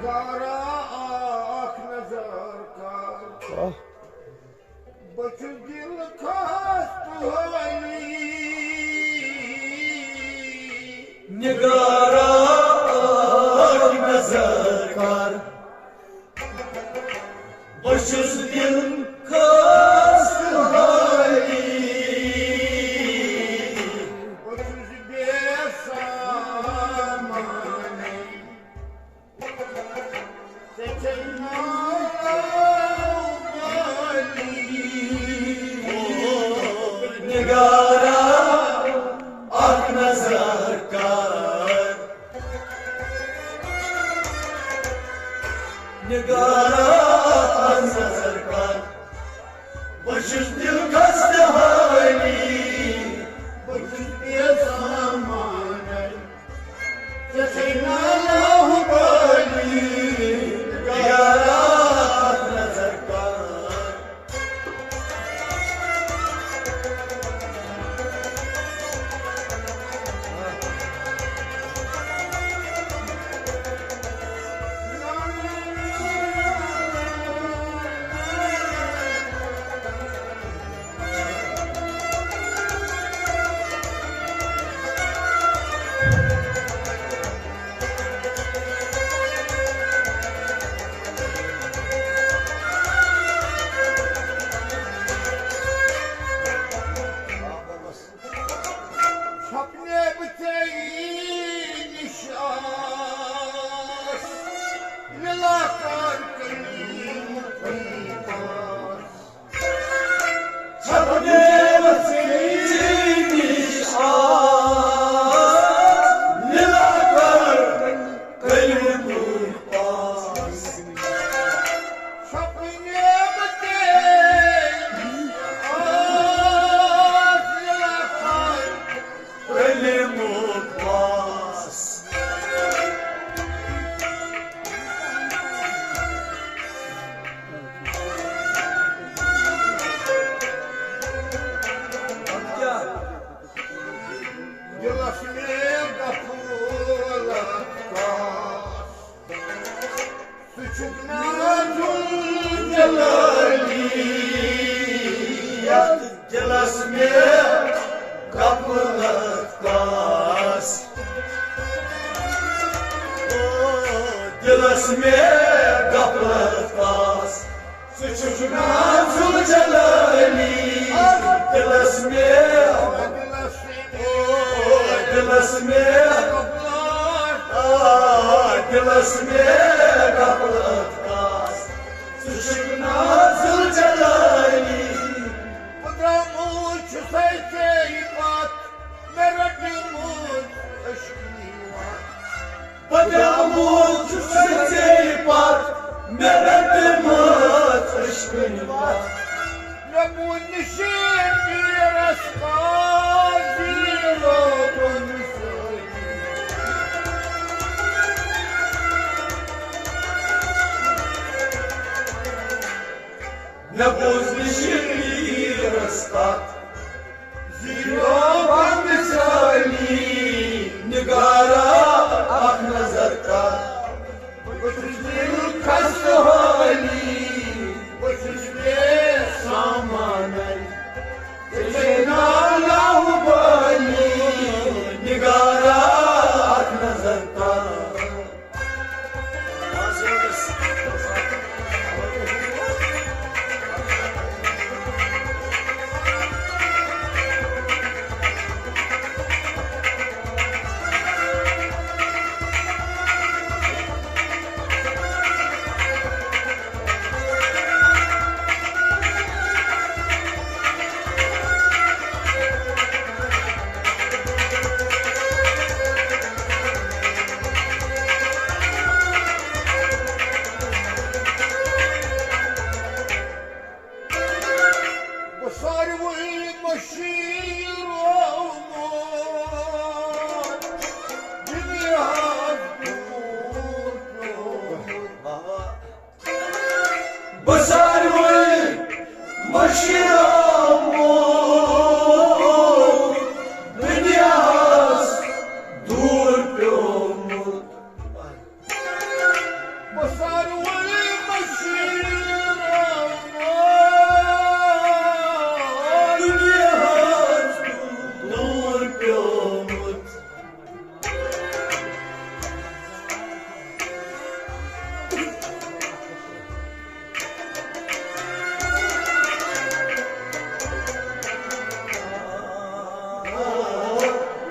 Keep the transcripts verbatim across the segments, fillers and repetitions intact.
نگارا اکھ نظر کر۔ آہ۔ بہٕ چھُس دِل خستہٕ حٲلی۔ نگارا اکھ نظر کر۔ بہٕ چھُس دِل خستہٕ حٲلی۔ بہٕ چھُس بے سامانٕے۔ ژےٚ چھے ناو بالی۔ نگارا اکھ نظر کر۔ نگارا اکھ نظر کر۔ بہٕ چھُس دِل خستہٕ حٲلی۔ بہٕ چھُس بے سامانٕے۔ ژےٚ چھے ناو بالی۔ نگارا اکھ نظر کر۔ چھپنے بہٕ ژےٚ نِش آس، لِلا کر کٔلیم کُن پاس۔ چھپنے بہٕ ژےٚ نِش آس، لِلا کر کٔلیم کُن پاس۔ چھپنے بہٕ ژےٚ نِش آس، لِلا کر کٔلیم کُن پاس۔ دِلس مےٚ غفلت کاس۔ ژٕ چھُکھ نازُل جلٲلی، یتھ دِلس مےٚ غفلت کاس۔ او، دِلس مےٚ غفلت کاس۔ ژٕ چھُکھ نازُل جلٲلی، دِلس مےٚ، او، دِلس مےٚ، آ، دِلس مےٚ غفلت کاس۔ ژٕ چھُکھ نازُل جلٲلی۔ بہٕ درٛامُت چھُسَے ژےٚ پتھ، مےٚ رٔٹمٕژ عشقٕچ وَتھ۔ بہٕ درٛامُت چھُسَے ژےٚ پتھ، مےٚ رٔٹمٕژ عشقٕچ وَتھ۔ مےٚ بوٗز نِشٲنۍ پیٖرس کاس، زیٖرو بوٗز نِشٲنۍ۔ مےٚ بوٗز نِشٲنۍ پیٖرس کتھ، زیٖرو بوٗز نِشٲنۍ۔ نگارا اکھ نظر کر، بہٕ چھُس دِل خستہٕ حٲلی، بہٕ چھُس بے سامانٕے۔ ژےٚ چھے ناو لاہوبٲلی، نگارا اکھ نظر کر۔ بہٕ ساروٕے مٔشیٖر دُنیاہَس دوٗر پیوٚمُت۔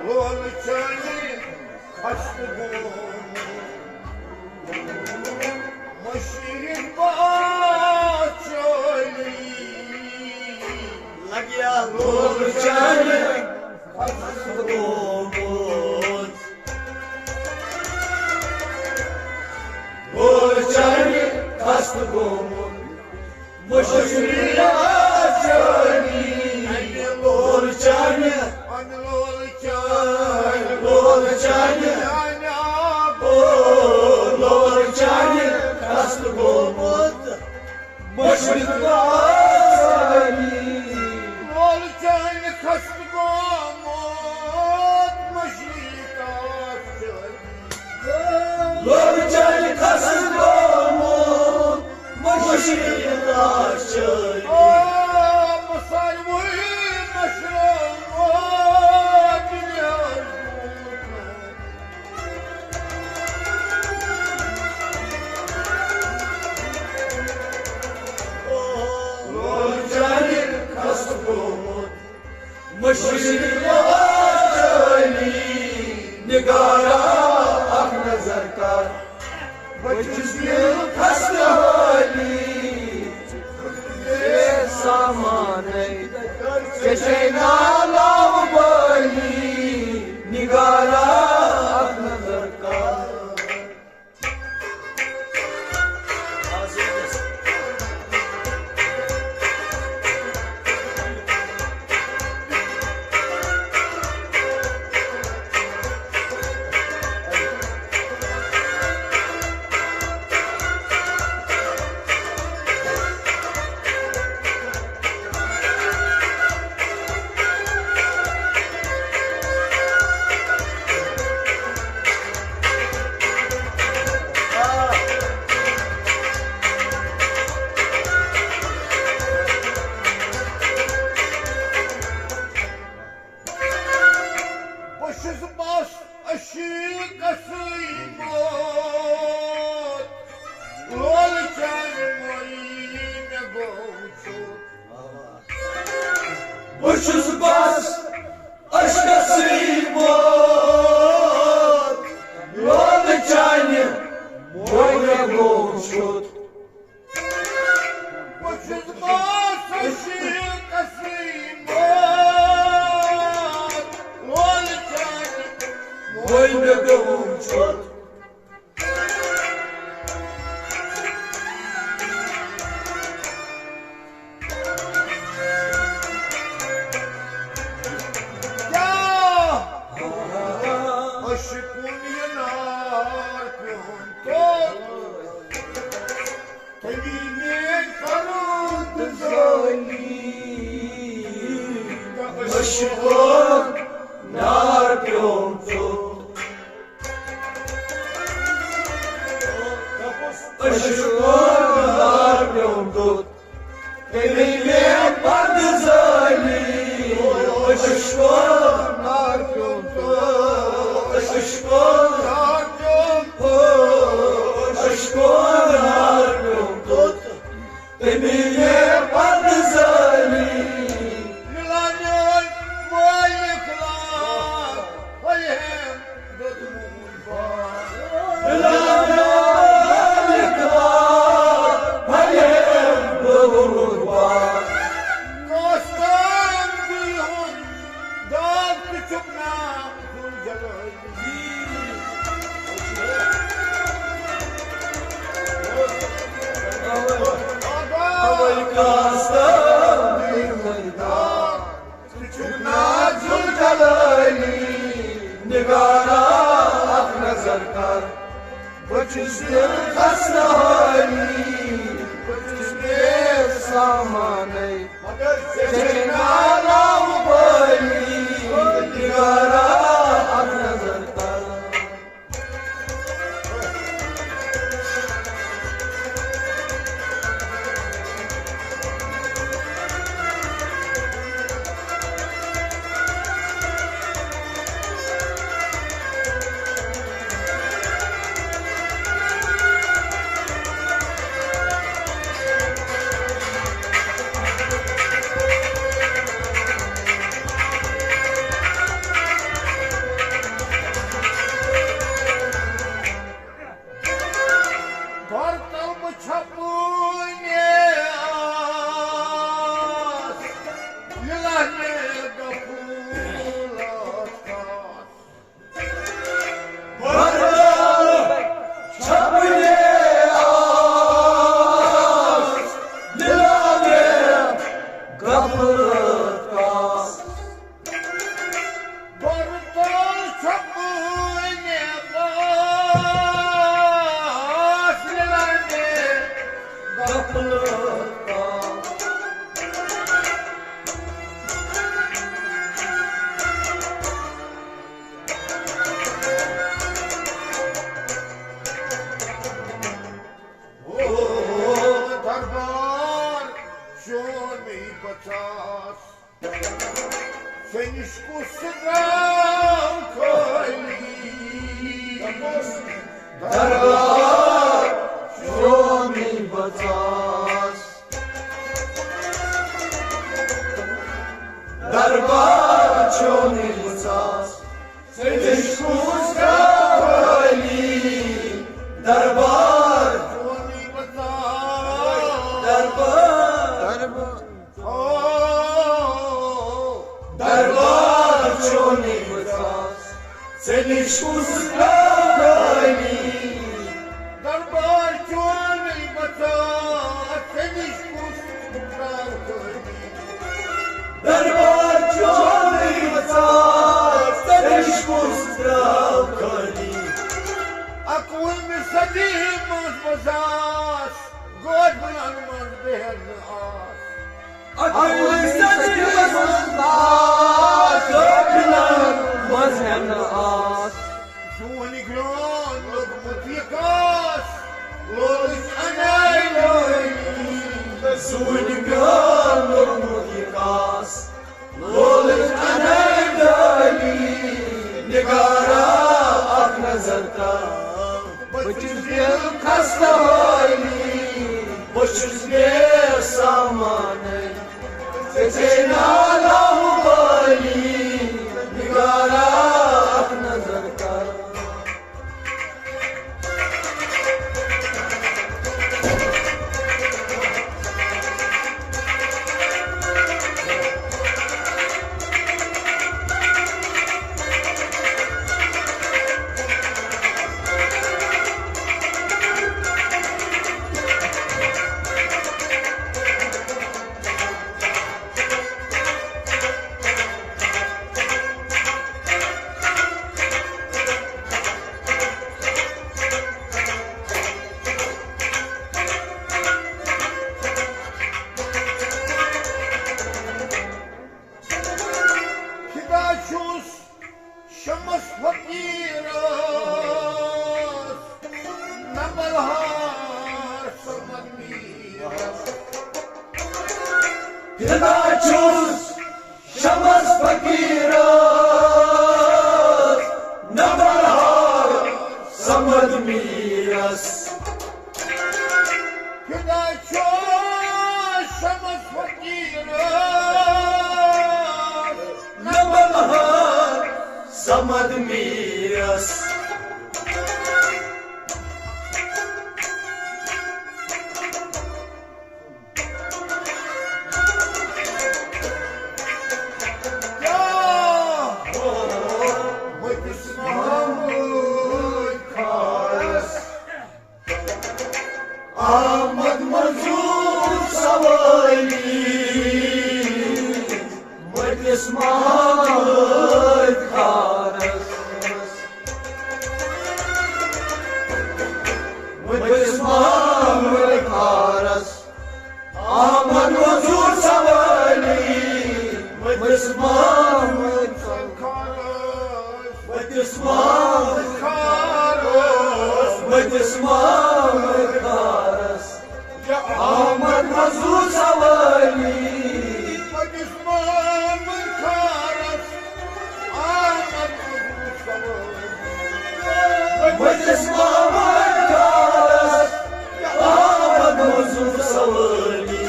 لولہٕ چانہِ خستہٕ گوٚمُت۔ مٔشیٖر بہٕ آس چٲلی۔ لگیا لولہٕ چانہِ خستہٕ گوٚمُت۔ لولہٕ چانہِ خستہٕ گوٚمُت۔ مٔشیٖر آس چٲلی۔ لولہٕ چانہِ، لولہٕ چانہِ، لولہٕ چانہِ، او، لولہٕ چانہِ خستہٕ گوٚمُت۔ مٔشیٖر آس چٲلی۔ لولہٕ چانہِ خستہٕ گوٚمُت، مٔشیٖر آس چٲلی۔ لولہٕ چانہِ خستہٕ گوٚمُت، مٔشیٖر آس چٲلی۔ او، بہٕ ساروٕے مٔشرٲومُت، دُنیاہَس دوٗر پیوٚمُت۔ لولہٕ چانہِ خستہٕ گوٚمُت۔ مٔشیٖر آس چٲلی، نگارا اکھ نظر کر، بہٕ چھُس دِل خستہٕ حٲلی، بے سامانَے، ژےٚ چھے نالاو بٲلی، نگارا اکھ نظر کر۔ بہٕ چھُس بس عشیٖقسٕے موت، لولہٕ چانہِ مۄیی مےٚ گوٚو چھُ۔ بہٕ چھُس بس عشقسٕے موت، لولہٕ چانہِ مۄیہِ گوٚو چھُت۔ بہٕ چھُس بس عشقسٕے موت، لولہٕ چانہِ مۄیہِ گوٚو چھُت۔ کیٛاہ عشقُن یہِ نار پیوٚن توٚت، تٔمی میٛٲنۍ پرُن تہٕ زٲلی۔ عشقُن نار پیوٚن توٚت۔ عشقُن نار پیوٚن توٚت، تٔمی مےٚ پردٕ زٲلی۔ عشقُن نار پیوٚن توٚت، عشقُن نار پیوٚن توٚت، عشقُن نار پیوٚن توٚت۔ تٔمی یہِ پتہٕ زٲنی۔ مِلان میون مٲلِک لال، بھلے ہم دۄدمُت بال۔ مِلان میون مٲلِک لال، بھلے ہم دۄدمُت بال۔ کاستان دِل ہُنٛد داغ تہِ چھُکھ نام۔ نگارا اکھ نظر کر، بہٕ چھُس دِل کھسنہٕ حٲلی، بہٕ چھُس بے سامانَے۔ مگر ژےٚ چھے ناو بٲلی، نگارا اکھ نظر تل۔ دربار چونی بچاس۔ دربار۔ دربار۔ او۔ دربار چونی بچاس۔ ژےٚ نِش کُس درٛاو خٲلی؟ دربار چونی بچاس۔ ژےٚ نِش کُس درٛاو خٲلی؟ دربار چونی بچاس۔ ژےٚ نِش کُس درٛاو خٲلی؟ اَکوُہمہِ صدی منٛز بچاس۔ غٲفلن منٛز بیہن آس۔ اَکوُہمہِ صدی منٛز آس۔ غٲفلن منٛز ہٮ۪نہٕ آس۔ زوٗنہِ گرٛان لوٚگمُت یہِ کاس۔ لولٕچ اَنے ڈٲلی۔ زوٗنہِ گرٛان لوٚگمُت یہِ کاس۔ لولٕچ اَنے ڈٲلی۔ نِگارا اَکھ نظر ترٛاو۔ بہٕ چھُس دِل خستہٕ حٲلی، بہٕ چھُس بے سامانَے۔ ژےٚ چھے ناو لاہوبٲلی، نِگارا اَکھ نظر کر۔ فدا چھُس شمس فقیرس، نہ بلہار صمد میرس۔ فدا چھُس شمس فقیرس، نہ بلہار صمد میرس۔ فدا چھُس شمس فقیرس، نہ بلہار صمد میرس۔ کیٛاہ مٔتِس محمد خارس، آمد منظور سوٲلی، مٔتِس محمد خارس۔ مٔتِس محمد خارس، آمد منظور سوٲلی، مٔتِس محمد خارس۔ مٔتِس محمد خارس، مٔتِس محمد خارس۔ آمد منظور سوٲلی۔ مٔتِس محمد خارس، آمد منظور سوٲلی۔ مٔتِس محمد خارس، آمد منظور سوٲلی۔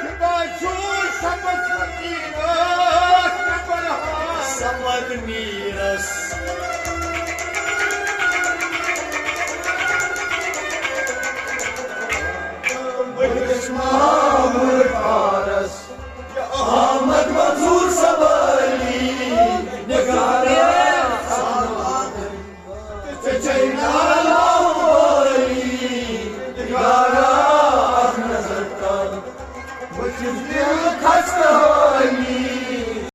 فدا چھُس شمس فقیرس، نہ بلہار صمد میرس۔